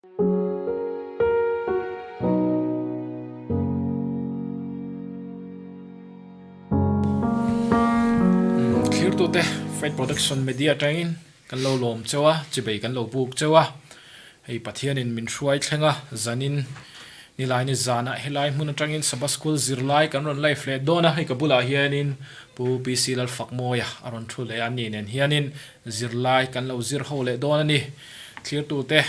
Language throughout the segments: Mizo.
Thirtute Faith Production Media atangin kan lo lawm cheu a, chibei kan lo buk cheu a. Hei Pathianin min hruai thleng a, zanin nilaini zanah helai hmun atangin Sabbath School zirlai kan rawn live leh dawn a. Hei ka bulah hianin Pu PC Lalfakmawia a rawn thu leh a, ani nen hianin zirlai kan lo zir ho leh dawn a ni. Thirtute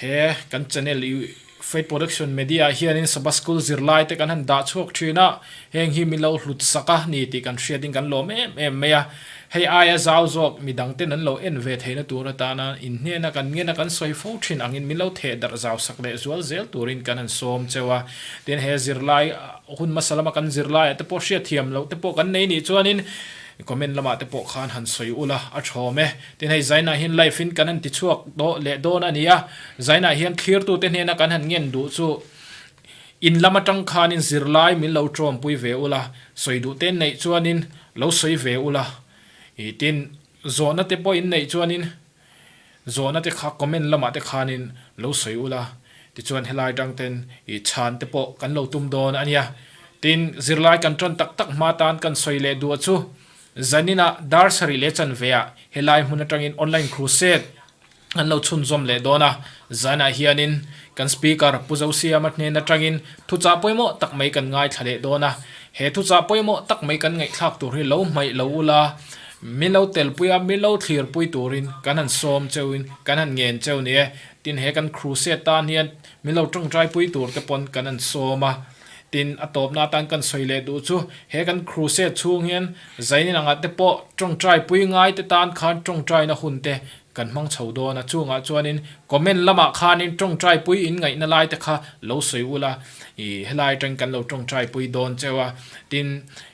He kan channel i Faith Production Media ah hianin Sabbath School zirlai te kan han dah chhuak thin a, heng hi min lo hlut sak a ni tih kan hriatin kan lawm em em mai a. Hei aia zau zawk midang ten an lo en ve theihna tur atana inhnena kan ngena kan sawi fo thin angin min lo theh darh zau sak leh zual zel turin kan han sawm cheu a. Tin he zirlai hun hmasa lama kan zirlaiah te pawh hriatthiam loh te pawh kan nei nih chuanin comment lamah te pawh khan han sawi ula a thawm e. Tin hei Zainah hian live in kan han ti chhuak tawh leh dawn a ni a, Zainah hian thlirtute hnena kan han ngen duh chu in lam atang khanin zirlai min lo tawmpui ve ula, sawi duh te neih chuanin lo sawi ve ula, ih tin zawhna te pawh in neih chuanin zawhna te kha comment lamah te khanin lo sawi ula, tichuan helai atang ten ih chhan te pawh kan lo tum dawn a nia. Tin zirlai kan tan tak tak hma tan kan sawi leh duh chu Zaninah dar sarih leh chanveah helai hmun atangin online crusade an lo chhunzawm leh dawn a, zanah hianin kan Speaker Pu Zosiama hnen atangin thuchah pawimawh tak mai kan ngaithla leh dawn a, he thuchah pawimawh tak mai kan ngaihthlak tur hi lo hmaih lo ula, min lo telpui a, min lo thlirpui turin kan han sawm cheuin kan han ngen cheu ni e. Tin, he kan crusade tan hian min lo tawngtaipui tur te pawn kan han sawm a. Tin, a tawpna atan kan sawi leh duh chu, he kan crusade chhung hian zainin angah te pawh tawngtai pui ngai te tan khan tawngtaina hun te kan hmang chho dawn a, chungah chuanin comment lamah khanin tawngtai pui in ngaihna lai te kha lo sawi ula, ih helai atangin kan lo tawngtai pui dawn cheu a. Tin,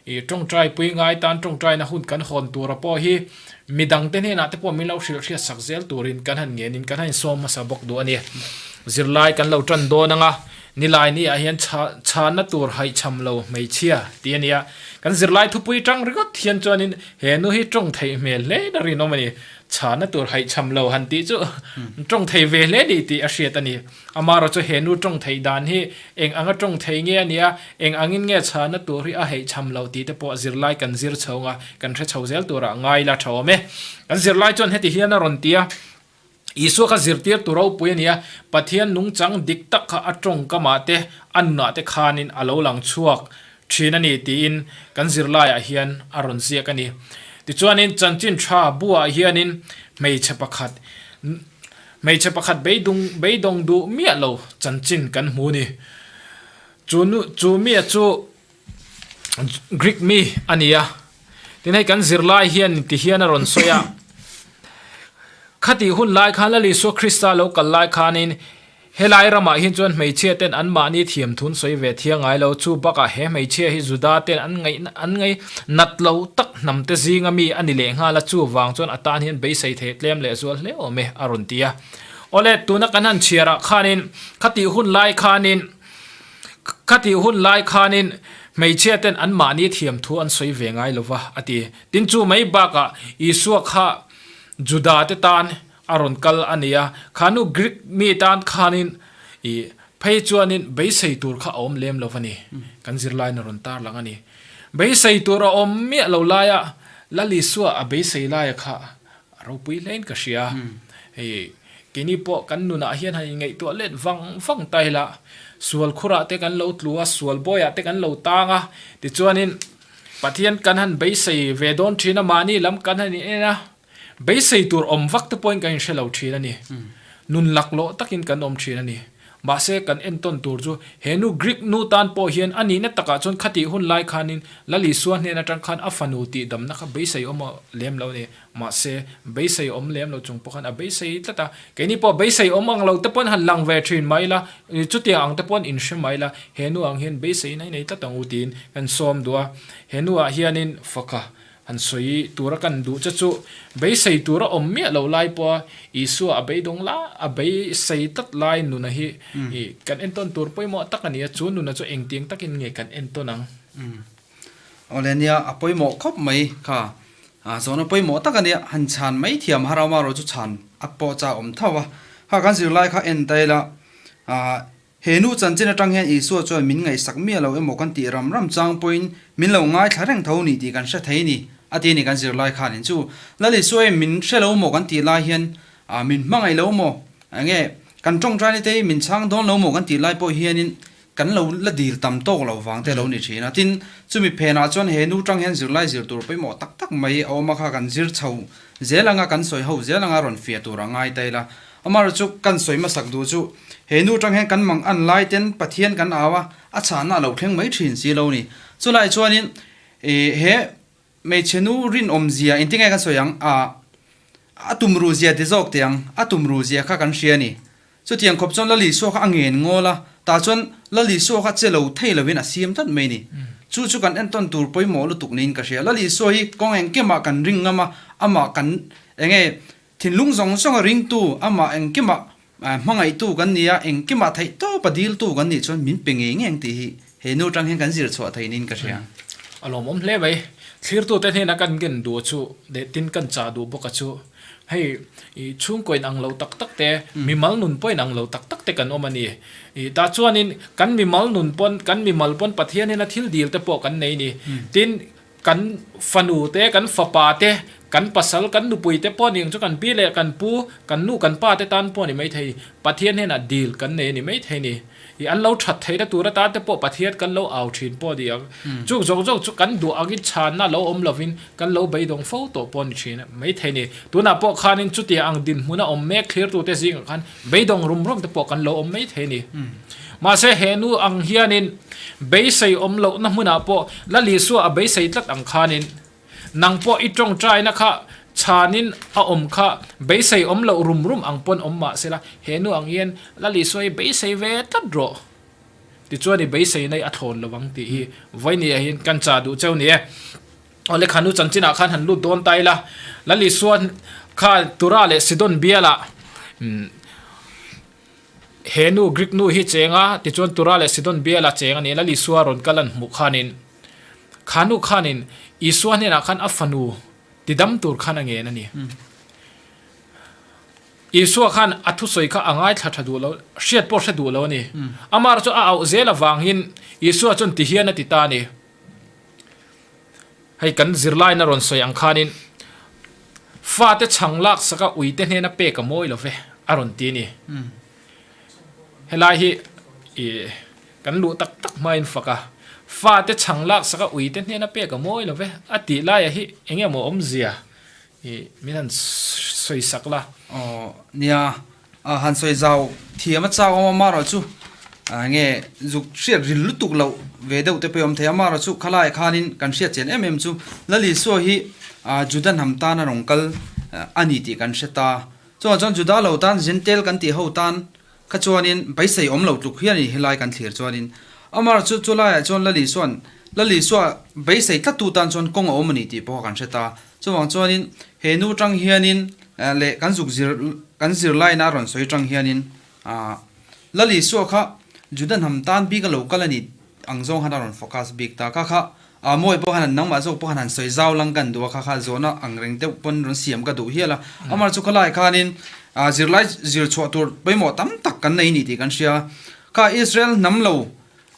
ih tawngtai pui ngai tan tawngtaina hun kan hawn tura pawh hi midang te hnenah te pawh min lo hrilh hriat sak zel turin kan han ngenin kan han insawm hmasa bawk duh a ni. Zirlai kan lo tan dawn anga. Nilai ni ah hian chhanna tur haihchham lo hmeichhia tih a ni a, kan zirlai thupui tang ringawt hian chuanin he nu hi tawng theih hmel hle in a rinawm a ni. Chhanna tur haihchham lo han tih chu tawng thei ve hle ni tih a hriat a ni. Amaherawh chu he nu tawng theih dan hi eng anga tawng thei nge a nia, eng angin nge chhanna tur hi a haihchham lo tih te pawh zirlai kan zir chho ang a, kan hre chho zel turah ngai la tha awm e. Kan zirlai chuan heti hian a rawn ti a. Isua kha zirtirtu ropui a ni a, Pathian nungchang dik tak kha a tawngkamah te, a nunah te khanin a lo lang chhuak thin a ni tiin kan zirlaiah hian a rawn ziak a ni. Tichuanin chanchin tha buah hianin hmeichhe pakhat hmeichhe pakhat beidung beidawng duh miah lo chanchin kan hmu ni. Chu nu chu mia chu Greek mi a ni a, tin hei kan zirlai hian ti hian a rawn sawi a, khatih hun lai khan Lal Isua Krista lo kal lai khanin helai ramah hian chuan hmeichhia ten an mahni thiam thun sawi ve thiang ngai lo, chu bakah he hmeichhia hi Juda ten an ngaih an ngaih nat lo tak hnam te zinga mi a ni leh nghal a, chuvang chuan a tan hian beisei thei tlem leh zual hle awm e a rawn ti a. Awle, tuna kan han chhiarah khanin khatih hun lai khanin Khatih hun lai khanin hmeichhia ten an mahni thiam thu an sawi ve ngai lova, a ti. Tin chu mai bakah Isua kha Juda te tan a rawn kal a ni a, kha nu Greek mi tan khanin i phei chuanin beisei tur kha a awm lem lo va ni. Kan zirlain a rawn tarlang a ni. Beisei tur a awm miah lo laia Lal Isua a beisei laia kha A ropui hlein ka hria. Hei, keini pawh kan nunah hian han inngaihtuah let vang vang ta ila, sual khurah te kan lo tlu a, sual bawiah te kan lo tang a, tichuanin Pathian kan han beisei ve dawn thin a, mahni lam kan han in en a, beisei tur awm vak te pawhin kan inhre lo thin a ni. Nun laklawh takin kan awm thin a ni. Mahse, kan entawn tur chu he nu Greek nu tan pawh hian a nihna takah chuan khatih hun lai khanin Lal Isua hnen atang khan a fanu tihdamna kha beisei awm lem lo a ni. Mahse, beisei awm lem lo chung pawh khan a beisei tlat a. Keini pawh beisei awm ang lo te pawn han lang ve thin mai ila, chutiang ang te pawn inhre mai ila, he nu ang hian beiseiin a inei tlat ang u tiin kan sawm duh a. He nuah hianin faka Han sawi tura kan duh che chu beisei tura awm miah lo lai pawha Isua a beidawng la, a beisei tlat lai nuna hi kan entawn tur pawimawh tak a ni a, chu nuna chu engtiang takin nge kan entawn ang? Awle nia, a pawimawh khawp mai kha. Zawhna pawimawh tak a nia, han chhan mai thiam har a, amaherawhchu chhan a pawh chak awm tho a. Kha kan zirlai kha en ta ila, ah, he nu chanchin atang hian Isua chuan min ngaihsak miah lo emaw kan tih ram ram chang pawhin min lo ngaithla reng tho ni tih kan hre thei ni, a ti a ni kan zirlai khanin chu. Lal Isua in min hre lo maw kan tih lai hian, ah, min hmangaih lo maw, enge kan tawngtaina te hi min chhang dawn lo maw kan tih lai pawh hianin Kan lo la dil tam tawk lo vang te lo ni thin a. Tin, chumi phenah chuan he nu tang hian zirlai zir tur pawimawh tak tak mai a awm a kha kan zir chho zel anga kan sawi ho zel anga rawn fiah tur a ngai ta ila. Amaherawhchu chu kan sawi hmasak duh chu he nu tang hian kan mang an lai ten Pathian kan au a, a chhahna a lo thleng mai thin si lo ni. Chulai chuanin he hmeichhe nu rinawmzia engtin nge kan sawi ang a, a tumruhzia ti zawk teh ang, a tumruhzia kha kan hria a ni. Chutiang khawp chuan Lal Isua kha a ngen ngawl a, tah chuan Lal Isua kha che lo thei lovin a siam tlat mai a ni. Chu chu kan entawn tur pawimawh lutuk niin ka hria. Lal Isua hi kawng engkimah kan ring ngam a, amah kan enge thinlung zawng zawnga ringtu, amah engkimah hmangaihtu kan ni a, engkimah theih tawpa diltu kan nih chuan min pe ngei ngei ang tih hi he nu atang hian kan zir chhuah thei niin ka hria. A lawmawm hle mai. Thlirtute hnena kan ngen duh chu leh tin kan chah duh bawk a chu. Hei i chhungkaw in ang lo tak tak te, mimal nun pawh in ang lo tak tak te kan awm a ni. I tah chuanin kan mimal nun pawn, kan mimal pawn Pathian hian a thil dil te pawh kan nei a ni. Tin, kan fanu te, kan fapa te, kan pasal, kan nupui te pawh ni ang chu kan pi leh kan pu, kan nu kan pa te tan pawh a ni maithei. Pathian hian a dil kan nei a ni maithei a ni. I an lo that theihna tur atan te pawh Pathian kan lo au thin pawh a ni ang. Chung zawng zawng chu kan duh angin chhanna lo awm lovin kan lo beidawng fo tawh pawh a ni thin a maithei ni. Tunah pawh khanin chutia ang dinhmuna awm mek thlirtute zingah khan beidawng rum rum te pawh kan lo awm maithei a ni. Mahse he nu ang hianin beisei awm lohna hmunah pawh Lal Isua a beisei tlat ang khanin, Nang pawh i tawngtaina kha chhanin a awm kha beisei awm loh rum rum ang pawn awm mah sela, he nu ang hian Lal Isua hi beisei ve tlat rawh. Tichuan i beiseina hi a thlawn lo ang tih hi vawinia hian kan chah duh cheu ni e. Aw le khanu chanchinah khan han lut dawn ta ila, Lal Isua kha Tura leh Sidon bialah he nu Greek nu hi cheng a, tichuan Tura leh Sidon bialah cheng a ni. Lal Isua rawn kal an hmuh khanin Kha nu khanin Isua hnenah khan a fanu tidam tur khan a ngen a ni. Isua khan a thusawi kha a ngaithla tha duh lo, hriat pawh hre duh lo a ni. Amah chu a auh zel avangin Isua chuan ti hian a ti ta a ni. Hei kan zirlaina rawn sawi ang khanin fate chhang laksaka uite hnena pek a mawi lo ve a rawn ti a ni. Helai hi i kan luh tak tak hmain fak a, fate chhang laksak a uite hnena pek a mawi lo ve a tih laia hi eng emaw awmzia i min han sawi sak la. Aw nia, a han sawi zau thiam a chak awm a marawh chu nge zuk hriat ril lutuk loh ve deuh te pawh i awm thei a marawh chu khalaiah khanin kan hriat chian em em chu Lal Isua hi Juda hnam tana rawn kal a ni tih kan hre ta. Chuvang chuan Juda lo tan Jentail kan tih ho tan kha chuanin beisei awm lo tluk hian a ni helai kan thlir chuanin Amar chu chulaiah chuan Lal Isua'n Lal Isua beisei tlattu tan chuan kawng a awm a ni tih pawh kha kan hre ta. Chuvang chuanin he nu tang hianin leh kan zuk zir kan zirlaina a rawn sawi tang hianin Lal Isua kha Juda hnam tan bik a lo kal a ni ang zawng khan a rawn focus bik ta. Kha kha A mawi pawh khan nangmah zawk pawh khan han sawi zau lang kan duh a, kha kha zawhna ang reng deuh pawn rawn siam ka duh hial a. Amah chu khalai khanin zirlai zir chhuah tur pawimawh tam tak kan nei ni tih kan hria a. Kha Israel hnam lo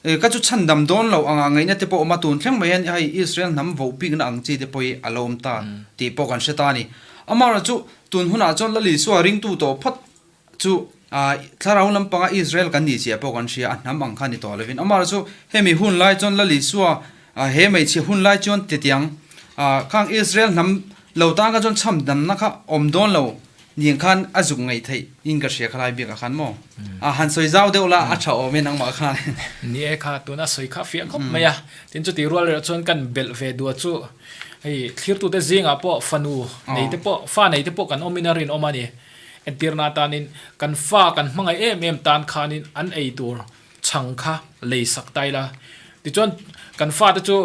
ka chu chhandam dawn lo anga ngaihna te pawh awm a, tun thleng mai hian hei Israel hnam voh bikna ang chi te pawh hi a lo awm ta tih pawh kan hre ta a ni. Amah chu tun hunah chuan Lal Isua ringtu tawh phawt Chu thlarau lampanga Israel kan nih chiah pawh kan hria, a hnam ang kha ni tawh lovin. Amah chu hemi hun lai chuan Lal Isua he hmeichhia hun lai chuan titiang khang Israel hnam lo tan kha chuan chhamdamna kha awm dawn lo ning khan a zuk ngaih theih in ka hria khalai biakah khan maw? Han sawi zau deuh la a tha awm e nangmah khan. Ni e kha, tuna sawi kha fiah khawp mai a. Tin chutih rual erawh chuan kan belh ve duah chu hei thlirtute zingah pawh fanu nei te pawh fa nei te pawh kan awmin a rinawm a ni. Entirna atanin kan fa kan hmangaih em em tan khanin an ei tur chhang kha lei sak ta ila. Tichuan kan fate chu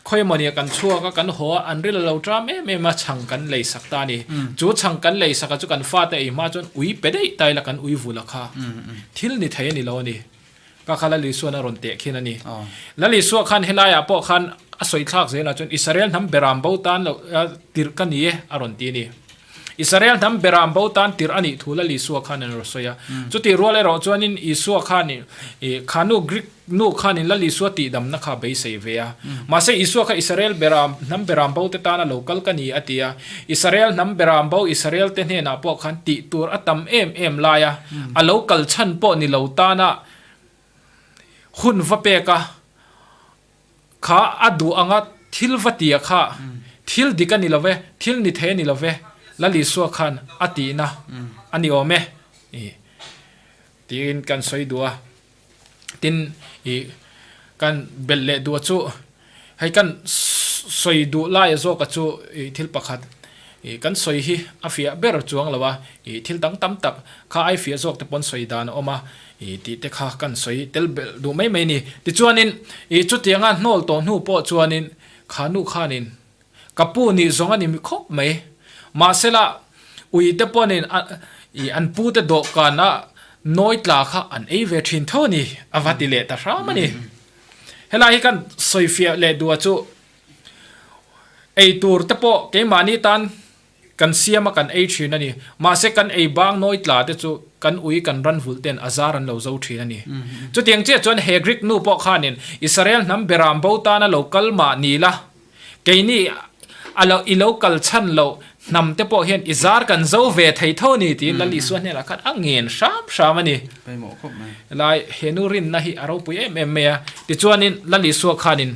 khawi emawni kan chhuak a, kan haw a, an ril a lo ṭam em em a, chhang kan lei sak ta a ni. Chu chhang kan lei sak a chu kan fate ei hma chuan ui pe daih ta ila kan ui vul a kha. Thil ni thei a ni lo a ni. Ka kha Lal Isua'n a rawn teh khin a ni. Lal Isua khan helaiah pawh khan a sawi thlak zelah chuan Israel hnam beram bo tan lo tirh ka ni e a rawn ti a ni. Israel hnam beram bo tan tirh a nih thu Lal Isua khan an rawn sawi a. Chutih rual erawh chuanin Isua khanin ih kha nu Greek nu khanin Lal Isua tihdamna kha a beisei ve a. Mahse Isua kha Israel beram hnam beram bo te tana lo kal ka ni a ti a. Israel hnam beram bo Israel te hnenah pawh khan tih tur a tam em em lai a, a lo kal chhan pawh ni lo tana hun va pek a. Kha a duh anga thil va tia kha thil dik a ni lo ve, thil ni thei a ni lo ve, Lal Isua khan a tihna a ni awm e ih tiin kan sawi duh a. Tin ih kan belh leh duh a chu hei kan sawi duh laia zawka chu ih thil pakhat ih kan sawi hi a fiah ber chuang lo a, ih thil dang tam tak kha ai fiah zawk te pawn sawi dan a awm a. I tih te kha kan sawi tel belh duh mai mai ni. Tichuanin, i chutianga hnawl tawh hnu pawh chuanin kha nu khanin ka pu nih zawng a ni mi khawp mai. Mahsela, ui te pawnin a i an pu te dawhkana nawi tla kha an ei ve thin tho a ni, a va ti leh ta hram a ni. Helai hi kan sawifiah leh duh a chu ei tur te pawh keimahni tan Kan siam a kan ei thin a ni. Mahse kan ei bang nawi tla te chu kan ui kan ran vulh ten a zar an lo zo thin a ni. Chutiang chiah chuan he Greek nu pawh khanin Israel hnam beram bo tana lo kal mah ni la, keini a lo i lo kal chhan loh hnam te pawh hian i zar kan zo ve thei tho a ni tiin Lal Isua hnenah khan a ngen hram hram a ni. Helai he nu rinna hi a ropui em em mai a. Tichuanin Lal Isua khanin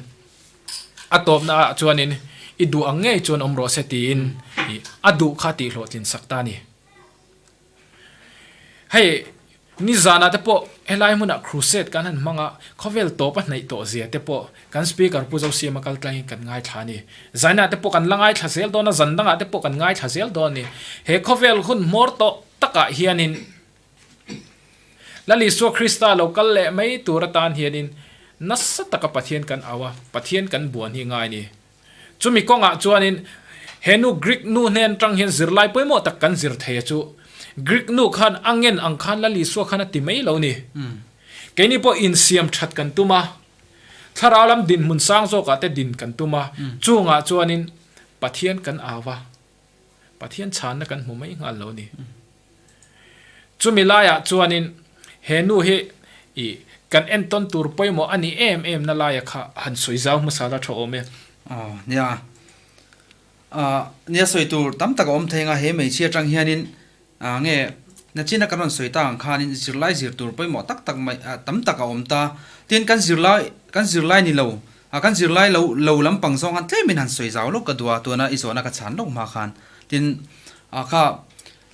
A tawpna ah chuanin i duh ang ngei chuan awm rawh se tiin a duh kha tih hlawhtlin sak ta a ni. Hei nizanah te pawh helai hmunah crusade kan han hmang a, khawvel tawp a hnaih tawh zia te pawh kan speaker Pu Zosiama kal tlangin kan ngaithla a ni. Zainah te pawh kan la ngaithla zel dawn a, zan dangah te pawh kan ngaithla zel dawn a ni. He khawvel hun hmawr tawh takah hianin Lal Isua Krista lo kal leh mai tur atan hianin nasa taka Pathian kan au a, Pathian kan buan hi ngai a ni. Chumi kawngah chuanin he nu Greek nu hnen atang hian zirlai pawimawh tak kan zir thei a chu. Greek nu khan a ngen ang khan Lal Isua khan a ti mai lo ni. Keini pawh insiam that kan tum a, thlarau lam dinhmun sang zawkah te din kan tum a, chungah chuanin Pathian kan au a, Pathian chhanna kan hmu mai nghal lo a ni. Chumi laiah chuanin he nu hi ih kan entawn tur pawimawh a ni em em na laia kha han sawi zau hmasa la tha awm e. Aw nia. Ah nia sawi tur tam tak a awm thei anga he hmeichhia atang hianin ah nge nachina kan rawn sawi ta ang khanin zirlai zir tur pawimawh tak tak mai ah tam tak a awm ta. Tin kan zirlai kan zirlai ni lo ah kan zirlai lo lo lampang zawng khan tlemin han sawi zau lawk ka duh a tuna i zawhna ka chhan lawk hma khan. Tin ah kha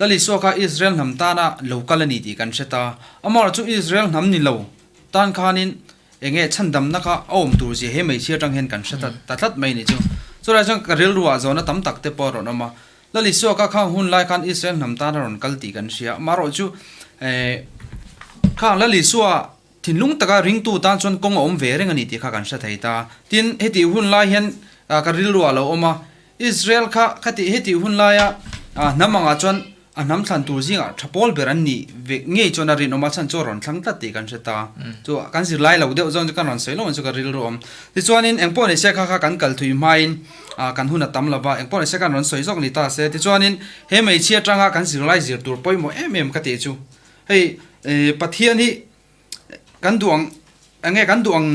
Lal Isua kha Israel hnam tana lo kal a ni tih kan hre ta. Amaherawh chu Israel hnam ni lo tan khanin eng nge chhandamna kha a awm tur zia he hmeichhia atang hian kan hre ta tlat mai a ni chu. Chulai chuan ka rilruah zawhna tam tak te pawh a rawn awm a. Lal Isua kha khang hun lai khan Israel hnam tana rawn kal tih kan hria. Amaherawh chu eh khang Lal Isua thinlung taka ringtu tan chuan kawng a awm ve reng a ni tih kha kan hre thei ta. Tin, hetih hun lai hian ka rilruah a lo awm a. Israel kha khatih hetih hun laia hnam angah chuan a hnam thlan tur zingah tha pawl ber an nih ve ngei chuan a rinawm a, chhan chu a rawn thlang tlat tih kan hre ta. Chu kan zirlai lo deuh zawng chu kan rawn sawi lo ang chu ka rilru awm. Tichuanin engpawh ni se kha kha kan kal thui hmain kan hun a tam lo va, engpawh ni se kan rawn sawi zawk ni ta se. Tichuanin he hmeichhia atanga kan zirlai zir tur pawimawh em em ka tih chu hei Pathian hi kan duh ang eng nge kan duh ang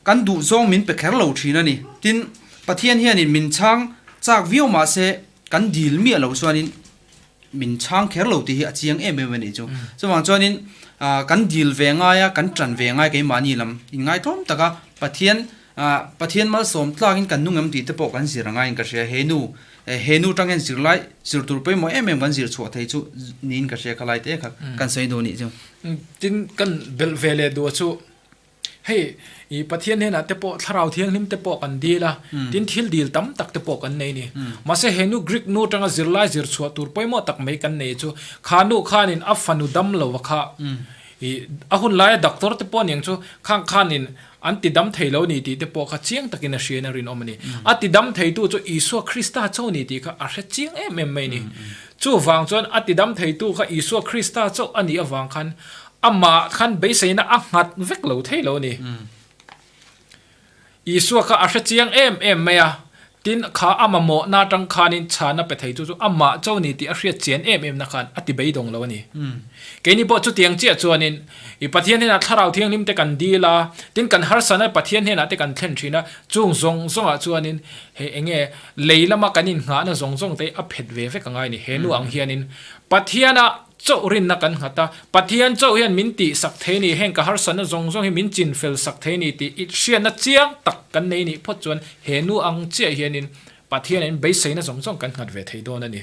Kan duh zawng min pe kher lo thin a ni. Tin, Pathian hianin min chhang chak viau mah se kan dil miah loh chuanin min chhang kher lo tih hi a chiang em em a nih chu. Chuvang chuanin kan dil ve ngai a, kan tan ve ngai keimahni lam inngaitawm taka Pathian Pathian malsawm tlakin kan nung em tih te pawh kan zir a ngaiin ka hria. He nu he nu tang hian zirlai zir tur pawimawh em em kan zir chhuah thei chu niin ka hria khalai te kha kan sawi duh nih chu. Tin, kan belh ve leh duh a chu. Hei, i Pathian hnenah te pawh Thlarau Thianghlim te pawh kan dil a, tin thil dil tam tak te pawh kan nei ni. Mahse he nu Greek nu atanga zirlai zir chhuah tur pawimawh tak mai kan nei chu kha nu khanin a fanu dam lo a kha i a hun laia doctor te pawh aniang chu khang khanin an ti dam thei lo ni tih te pawh kha chiang takin a hriain a rinawm a ni. A ti dam theitu chu Isua Krista chauh a ni tih kha a hre chiang em em mai a ni. Chuvang chuan a ti dam theitu kha Isua Krista chauh a nih avang khan Amah khan beiseina a nghat vek lo thei lo a ni. Isua kha a hre chiang em em mai a. Tin, kha a mamawhna atang khanin chhana pe thei chu chu amah cho ni tih a hriat chian em em na khan a ti beidawng lo a ni. Keini pawh chutiang chiah chuanin i Pathian hnenah Thlarau Thianghlim te kan dil a, tin kan harsana Pathian hnenah te kan thlen thin a, chung zawng zawngah chuanin hei enge lei lama kan innghahna zawng zawng te hi a phet ve vek angai a ni. He nu ang hianin Pathiana Chauh rinna kan nghat a, Pathian chauh hian min tih sak thei ni, heng ka harsatna zawng zawng hi min chin fel sak thei ni tih i hriatna chiang tak kan nei nih phawt chuan he nu ang chiah hianin Pathian in beiseina zawng zawng kan nghat ve thei dawn a ni.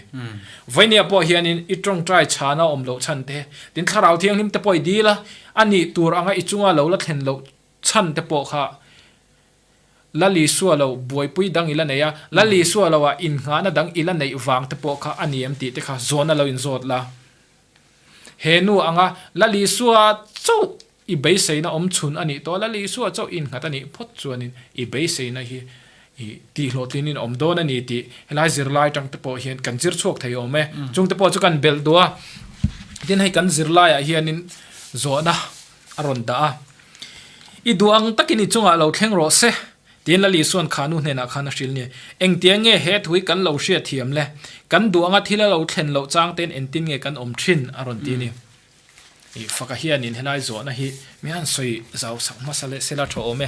Vainia pawh hianin i tawngtai chhana awm loh chhan te, tin Thlarau Thianghlim te pawh i dil a, a nih tur anga i chunga lo la thlen loh chhan te pawh kha Lal Isua lo buaipui dang i la nei a, Lal Isua lo ah innghahna dang i la neih vang te pawh kha a ni em tih te kha zawhna lo inzawt la. He nu anga Lal Isua chauh i beiseina awm chhun a nih tawh a, Lal Isua chauh i innghat a nih phawt chuanin i beiseina hi i tihhlawhtlinin a awm dawn a ni tih helai zirlai tang te pawh hian kan zir chhuak thei awm e. Chung te pawh chu kan belh duh a, tin hei kan zirlaiah hianin zawhna a rawn dah a. I duh ang takin i chungah lo thleng rawh se, tiin Lal Isua'n kha nu hnenah khan a hrilh ni. Engtiang nge he thu hi kan lo hriat thiam le? Kan duh anga thil a lo thlen loh chang tein engtin nge kan awm thin? a rawn ti ni. I faka hianin helai zawhna hi min han sawi zau sak hmasa leh sela tha awm e.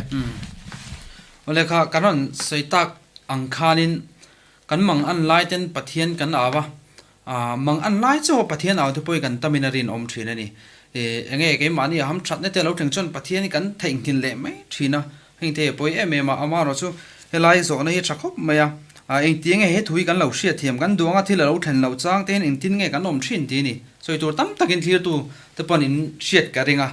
Awle kha, kan rawn sawi tak ang khanin kan mang an lai ten Pathian kan au a, Aaa, mang an lai chu Pathian au te pawhin kan tamin a rinawm thin a ni. Ih, enge keimahni a hamthatna te a lo thleng chuan Pathian hi kan theihnghilh leh mai thin a, heng te hi a pawi em em a, amaherawh chu helai zawhna hi a tha khawp mai a. Aaa, engti enge he thu hi kan lo hriatthiam, kan duh anga thil a lo thlen loh chang te hian engtin nge kan awm thin tih a ni. Sawi tur tam takin thlirtu te pawn in hriat ka ring a.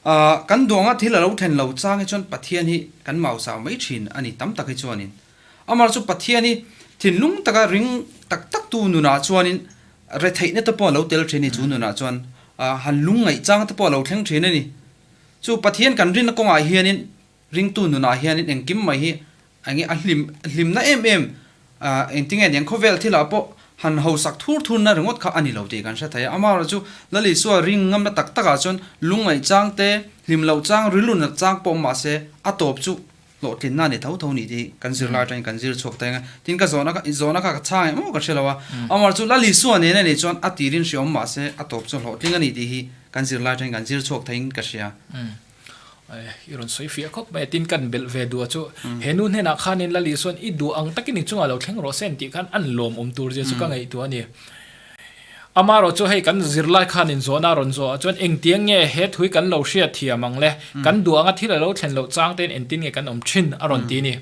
Aaa, kan duh anga thil a lo thlen loh chang hi chuan Pathian hi kan mausau mai thin a ni tam tak hi chuanin. Amah chu Pathian hi thinlung taka ring tak tak tu nunah chuanin retheihna te pawh a lo tel thin a ni, chu nunah chuan han lungngaih chang te pawh a lo thleng thin a ni. Chu Pathian kan rinna kawngah hianin ringtu nunah hianin engkim mai hi eng nge a hlim hlimna em em engtinge niang khawvel thilah pawh han hausak thur thurna ringawt kha a ni lo tih kan hre thei a. Amaherawhchu chu Lal Isua ring ngamna tak takah chuan lungngaih chang te, hlim loh chang, rilru nat chang pawh mahse a tawp chu hlawhtlinna a ni tho tho nih tih kan zirlai atangin kan zir chhuak ta eng a, tin ka zawhna kha zawhna kha ka chhang em aw ka hre lo a, amah chu Lal Isua nen a nih chuan a tirin hriawm mahse a tawp chu hlawhtling a ni tih hi kan zirlai atangin kan zir chhuak theiin ka hria. I rawn sawi fiah khawp mai a, tin kan belh ve duh a chu he nu hnenah khanin Lal Isua'n i duh ang takin i chungah lo thleng rawh se an tih khan an lawmawm tur zia chu ka ngaihtuah a ni. Amaherawh chu hei kan zirlai khan inzawhna a rawn zawh ah chuan engtiang nge he thui kan lo hriat thiam ang le, kan duh anga thil a lo thlen loh chang tein engtin nge kan awm thin a rawn ti ni.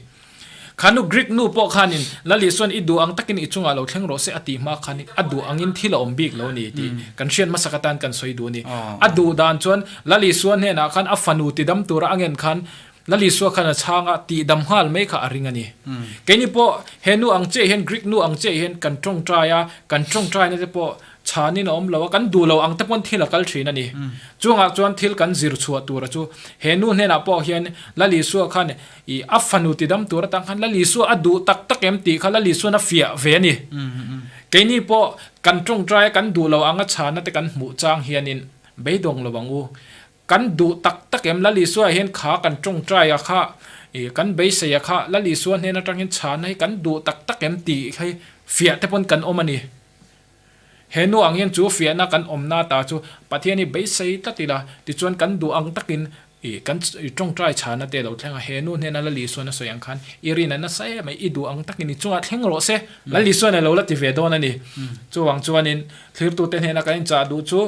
Kha nu Greek nu pawh khanin Lal Isua'n i duh ang takin i chungah lo thleng rawh se a tih hma khanin a duh angin thil a awm bik lo ni tih kan hriat hmasak atan kan sawi duh a ni. A duh dan chuan Lal Isua hnenah khan a fanu tidam tura a ngen khan Lal Isua khan a chhang a, tihdam nghal mai kha a ring a ni. Keini pawh he nu ang chiah hian, Greek nu ang chiah hian kan tawngtai a, kan tawngtaina te pawh chhanin a awm lo a, kan duh lo ang te pawn thil a kal thin a ni. Chungah chuan thil kan zir chhuah tura chu he nu hnenah pawh hian Lal Isua khan i a fanu tidam tur atang khan Lal Isua a duh tak tak em tih kha Lal Isuan a fiah ve a ni. Keini pawh kan tawngtai a, kan duh lo anga chhana te kan hmuh chang hianin beidawng lo ang u. Kan duh tak tak em? Lal Isua hian kha kan tawngtai a kha, ih kan beisei a kha, Lal Isua hnen atangin chhana hi kan duh tak tak em tih hi fiah te pawn kan awm a ni. He nu ang hian chu fiahna kan awmna ta chu Pathian hi beisei tlat ila, tichuan kan duh ang takin ih kan tawngtai chhana te a lo thleng a, he nu hnena Lal Isuan a sawi ang khan i rin a nasa em mai, i duh ang takin i chungah thleng rawh se, Lal Isuan a lo la ti ve dawn a ni. Chuvang chuanin thlirtute hnena kan inchah duh chu,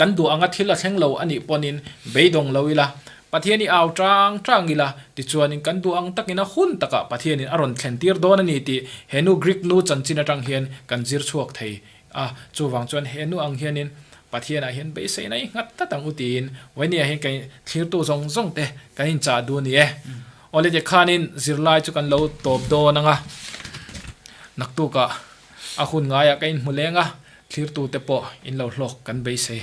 Kan duh anga thil a thleng lo a nih pawnin beidawng lo ila, Pathian i au tang tang ila, tichuanin kan duh ang takin a hun takah Pathianin a rawn thlen tir dawn a ni tih he nu Greek nu chanchin atang hian kan zir chhuak thei a. Chuvang chuan he nu ang hianin Pathianah hian beiseina i nghat tlat ang u tiin Wenia hian kan thlirtu zawng zawng te kan inchah duh a ni e. Awle tikhanin zirlai chu kan lo tawp dawn ang a, naktukah a hun ngaiah ka inhmu leng a, Thlirtute pawh in lo hlawk kan beisei.